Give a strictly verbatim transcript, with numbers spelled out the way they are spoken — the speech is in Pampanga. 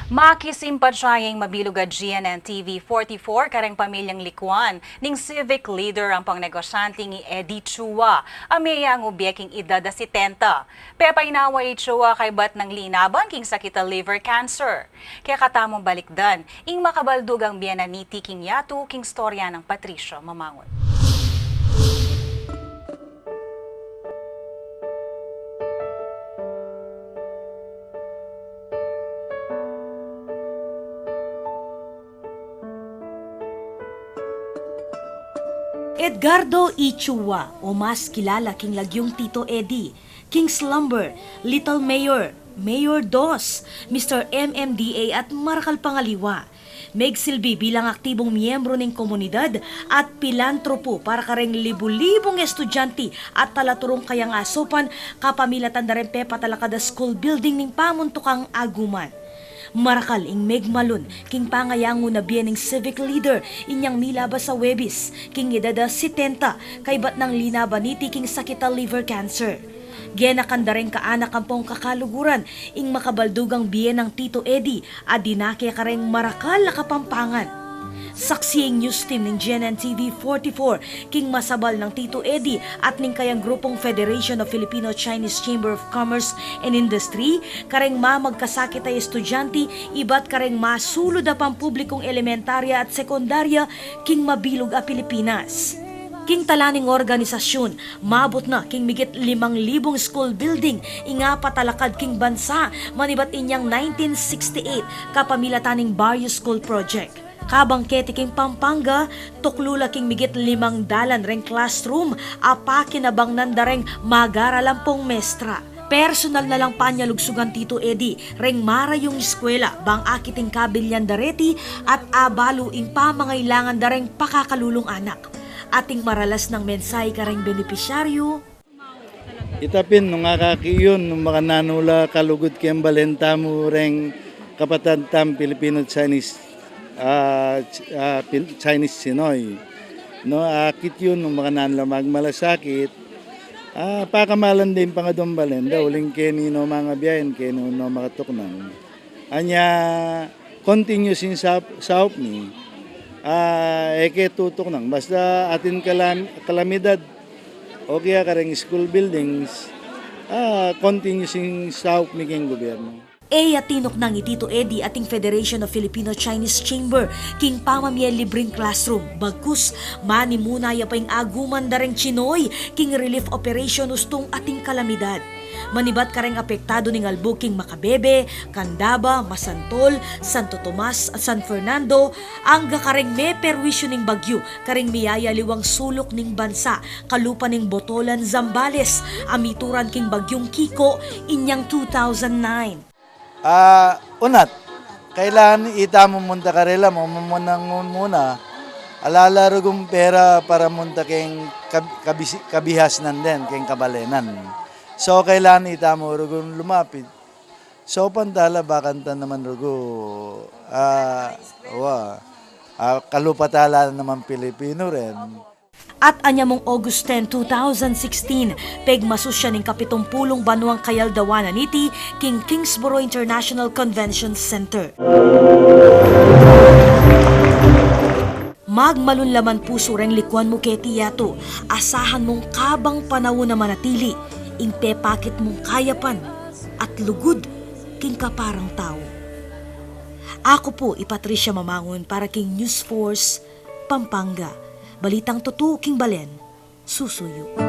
Makisimpatya ing mabilug a G N N T V forty-four kareng pamilyang likuan ning civic leader ampong negosyanteng i Eddie Chua, a meyangu bie king edad a setenta. Pepainawa i Chua kaybat nang linaban king sakit a liver cancer. Kekatamung balikdan ing makabaldugang bie na niti king yatu king istorya nang Patricia Mamangun. Edgardo E. Chua, o mas kilala king lagyung Tito Eddie, king Slumber, Little Mayor, Mayor dos, Mister M M D A at marakal pang aliwa. Megsilbi bilang aktibong miyembro ning komunidad at pilantropo para kareng libu-libung estudyante at talaturung kayang asopan kapamilatan da reng pepatalakad a school building ning pamuntukang aguman. Marakal ing megmalun king pangayangu na bie ning civic leader inyang milabas a Huwebes king edad a setenta kaybat nang linaban niti king sakit a liver cancer. Genakan da reng kaanak ampong kakaluguran ing makabaldugang bie nang Tito Eddie a dinake kareng marakal a Kapampangan. Saksi ing news team ning G N N T V forty-four king masabal nang Tito Eddie at ning kayang grupong Federation of Filipino-Chinese Chamber of Commerce and Industry kareng mamagkasakit a estudyante ibat kareng masulud a pampublikong elementarya at sekundarya king mabilug a Pilipinas. King tala ning organisasyun, mabut na king migit limang libung school building ing apatalakad king bansa manibat inyang nineteen sixty-eight kapamilatan ning Barrio School Project. Kabang keti king Pampanga, tuklu la king migit limang dalan reng classroom a pakinabangnan da reng magaralan pong mestra. Personal na lang panyalugsugan Tito Eddie reng marayung eskwela bang akit ing kabilyan da reti at abalu ing pamangailangan da reng pakakalulung anak. Ating maralas nang mensahe kareng benepisyaryu. Ita pin, nung akakit yu, nung makananu la kalugud keng balen tamu reng kapatad tang Filipino-Chinese, ah, Ch-, ah, Pil-, Chinese Chinoy. No, akit yu, nung makananu la magmalasakit, ah, pakamalan da ing pangadung balen da, uling keni no mangabiayan, keni no makatuknang. Anya, continuous ing saup, saup mi. Ah, e ke tutuknang. Basta atin kalam-, kalamidad, o kaya kareng school buildings, ah, continuous ing saup mi king gobyerno. E ya tinuknang i Tito Eddie ating Federation of Filipino-Chinese Chamber king pamamie libreng classroom, bagkus manimuna ya pa ing aguman da reng Chinoy king relief operation ustung ating kalamidad. Manibat kareng apektadu ning albug king Macabebe, Candaba, Masantol, Santo Tomas, San Fernando, angga kareng meperwisyu ning bagyu kareng miyayaliwang suluk ning bansa, kalupa ning Botolan, Zambales, a mituran king bagyung Kiko inyang two thousand nine. Ah, unat, kailangan ita mu munta karela, mamunang muna. Ala la rugung pera para munta keng kab-, kabisi-, kabihasnan den, keng kabalenan. So, kailangan ita mu rugung lumapit. So, pantala, bakanta naman rugu, ah, wa, ah, kalupa tala naman Pilipino rin. At anyamung August ten, two thousand sixteen, pegmasusyan ning kapitumpulung banuang kayaldawan na niti king Kingsborough International Convention Center. Magmalun laman pusu reng likuan mu keti yatu, asahan mung kabang panaun a manatili ing pepakit mung kayapan at lugud king kaparang tau. Aku pu i Patricia Mamangun para king News Force Pampanga, balitang tutu king balen, susuyu.